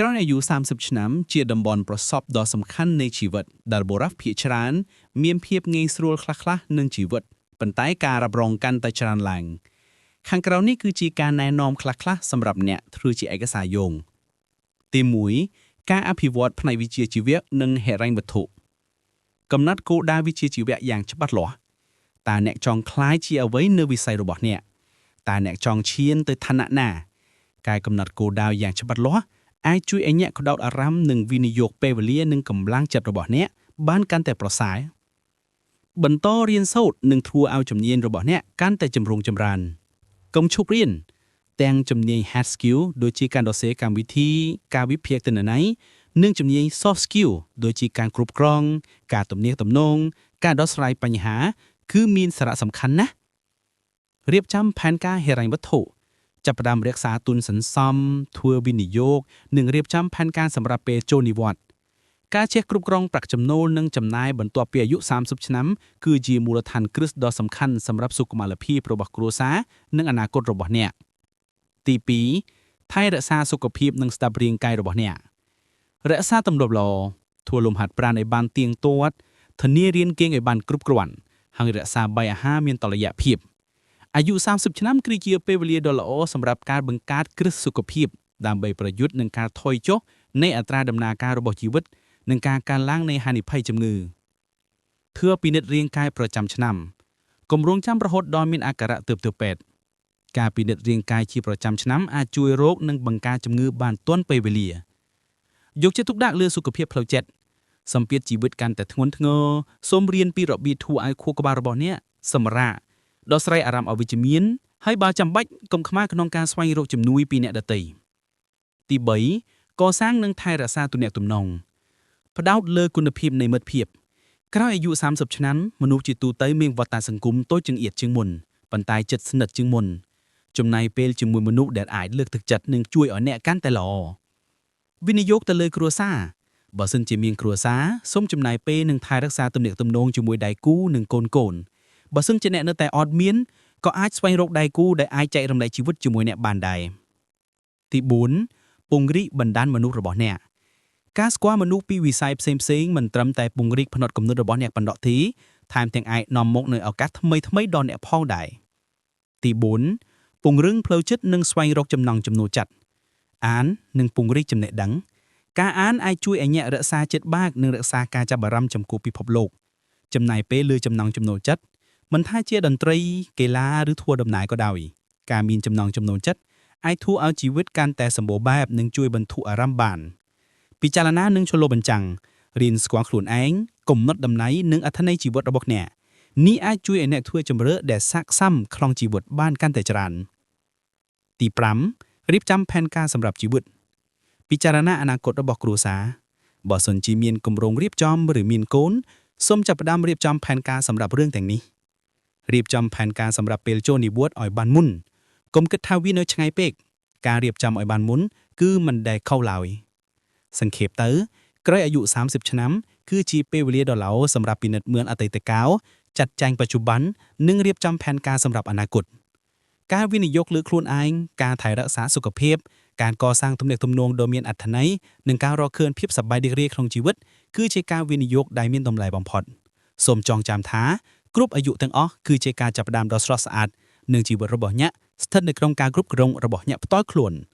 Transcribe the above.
ក្រោយអាយុ30ឆ្នាំជាតំបន់ប្រសពដ៏សំខាន់នៃជីវិតដែលបុរសភាគច្រើនមានភាពងាយស្រួលខ្លះៗនឹងជីវិតប៉ុន្តែការរ៉ាប់រងកាន់តែច្រើនឡើងខាងក្រៅនេះគឺជាការណែនាំខ្លះៗសម្រាប់អ្នកធ្វើជាឯកសារយោងទី1ការអភិវឌ្ឍផ្នែកវិជ្ជាជីវៈនិងហិរញ្ញវត្ថុកំណត់គោលដៅវិជ្ជាជីវៈយ៉ាងច្បាស់លាស់តើអ្នកចង់ក្លាយជាអ្វីនៅវិស័យរបស់អ្នកតើអ្នកចង់ឈានទៅឋានៈណាការកំណត់គោលដៅយ៉ាងច្បាស់លាស់អាចជួយឲ្យអ្នកផ្ដោតអារម្មណ៍និងវិនិយោគពេលវេលានិងកម្លាំងចិត្តរបស់អ្នកបានកាន់តែប្រសើរបន្តរៀនសូត្រនិងធ្វើឲ្យជំនាញរបស់អ្នកកាន់តែចម្រុងចម្រើនកុំឈប់រៀនទាំងជំនាញ hard skill ដូចជាការសរសេរកម្មវិធីការវិភាគទិន្នន័យនិងជំនាញ soft skill ដូចជាការគ្រប់គ្រង ការទំនាក់ទំនងការដោះស្រាយបញ្ហា គឺមានសារៈសំខាន់ណាស់រៀបចំផែនការហិរញ្ញវត្ថុចាប់ផ្ដើមរក្សាទុនសន្សំធ្វើវិនិយោគនិងរៀបចំផែនការសម្រាប់ពេលចូលនិវត្តន៍ការចេះគ្រប់គ្រងប្រាក់ចំណូលនិងចំណាយបន្ទាប់ពីអាយុ30ឆ្នាំគឺជាមូលដ្ឋានគ្រឹះដ៏សំខាន់សម្រាប់សុខុមាលភាពរបស់គ្រួសារនិងអនាគតរបស់អ្នកទី2ថែរក្សាសុខភាពនិងស្ដាប់រាងកាយរបស់អ្នករក្សាទម្លាប់ល្អធ្វើលំហាត់ប្រាណឲ្យបានទៀងទាត់ធានារៀនគេងឲ្យបានគ្រប់គ្រាន់ហើយរក្សាបាយអាហារមានតុល្យភាពអាយុ30ឆ្នាំគឺជាពេលវេលាដ៏ល្អសម្រាប់ការបង្កើតគ្រឹះសុខភាពដើម្បីប្រយុទ្ធនឹងការថយចុះនៃអត្រាដំណើរការរបស់ជីវិតនិងការកើនឡើងនៃហានិភ័យជំងឺធ្វើពិនិត្យរាងកាយប្រចាំឆ្នាំកុំរងចាំរហូតដល់មានអាការៈទើបទៅពេទ្យការពិនិត្យរាងកាយជាប្រចាំឆ្នាំអាចជួយរកនិងបង្ការជំងឺបានទាន់ពេលវេលាយកចិត្តទុកដាក់លើសុខភាពផ្លូវចិត្តសម្ពាធជីវិតកាន់តែធ្ងន់ធ្ងរសូមរៀនពីរបៀបធ្វើឲ្យខួរក្បាលរបស់អ្នកសម្រាកដោះស្រាយអារម្មណ៍អវិជ្ជមានហើយបើចាំបាច់កុំខ្មាស់ក្នុងការស្វែងរកជំនួយពីអ្នកដទៃទី3កសាងនិងថែរក្សាទំនាក់ទំនងផ្ដោតលើគុណភាពនៃមិត្តភាពក្រោយអាយុ30ឆ្នាំមនុស្សជាទូទៅមានវដ្តសង្គមតូចចង្អៀតជាងមុនប៉ុន្តែជិតស្និទ្ធជាងមុនចំណាយពេលជាមួយមនុស្សដែលអាចលើកទឹកចិត្តនិងជួយឲ្យអ្នកកាន់តែល្អវិនិយោគទៅលើគ្រួសារបើសិនជាមានគ្រួសារសូមចំណាយពេលនិងថែរក្សាទំនាក់ទំនងជាមួយដៃគូនិងកូនកូនបើសិនជាអ្នកនៅតែអត់មានក៏អាចស្វែងរកដៃគូដែលអាចចែករំលែកជីវិតជាមួយអ្នកបានដែរទី4ពង្រីកបណ្ដាញមនុស្សរបស់អ្នកការស្គាល់មនុស្សពីវិស័យផ្សេងៗមិនត្រឹមតែពង្រីកផ្នត់គំនិតរបស់អ្នកប៉ុណ្ណោះទេថែមទាំងអាចនាំមកនូវឱកាសថ្មីៗដល់អ្នកផងដែរទី4ពង្រឹងផ្លូវចិត្តនិងស្វែងរកចំណង់ចំណូលចិត្តអាននិងពង្រីកចំណេះដឹងការអានអាចជួយឲ្យអ្នករក្សាចិត្តបើកនិងរក្សាការចាប់អារម្មណ៍ចំពោះពិភពលោកចំណាយពេលលើចំណង់ចំណូលចិត្តមិនថាជាតន្ត្រីកីឡាឬធ្វើដំណើរក៏ដោយការមានចំណង់ចំណូលចិត្តអាចធ្វើឲ្យជីវិតកាន់តែសម្បូរបែបនិងជួយបន្ធូរអារម្មណ៍បានពិចារណានិងឆ្លុះបញ្ចាំងរៀនស្គាល់ខ្លួនឯងកំណត់តម្លៃនិងអត្ថន័យជីវិតរបស់អ្នកនេះអាចជួយឲ្យអ្នកធ្វើជម្រើសដែលស័ក្តិសមក្នុងជីវិតបានកាន់តែច្រើនទី5រៀបចំផែនការសម្រាប់ជីវិតពិចារណាអនាគតរបស់គ្រួសារបើសិនជាមានគម្រោងរៀបចំឬមានកូនសូមចាប់ផ្ដើមរៀបចំផែនការសម្រាប់រឿងទាំងនេះរៀបចំផែនការសម្រាប់ពេលចូលនិវត្តន៍ឲ្យបានមុនកុំគិតថាវានៅឆ្ងាយពេកការរៀបចំឲ្យបានមុនគឺមិនដែលខុសឡើយសង្ខេបទៅក្រោយអាយុ30ឆ្នាំគឺជាពេលវេលាដ៏ល្អសម្រាប់ពិនិត្យមើលអតីតកាលចាត់ចែងបច្ចុប្បន្ននិងរៀបចំផែនការសម្រាប់អនាគតការវិនិយោគលើខ្លួនឯងការថែរក្សាសុខភាពការកសាងទំនាក់ទំនងដ៏មានអត្ថន័យនិងការរកឃើញភាពសប្បាយរីករាយក្នុងជីវិតគឺជាការវិនិយោគដែលមានតម្លៃបំផុតសូមចងចាំថាគ្រប់អាយុទាំងអស់គឺជាការចាប់ផ្ដើមដ៏ស្រស់ស្អាតនិងជីវិតរបស់អ្នកស្ថិតនៅក្នុងការគ្រប់គ្រងរបស់អ្នកផ្ទាល់ខ្លួន។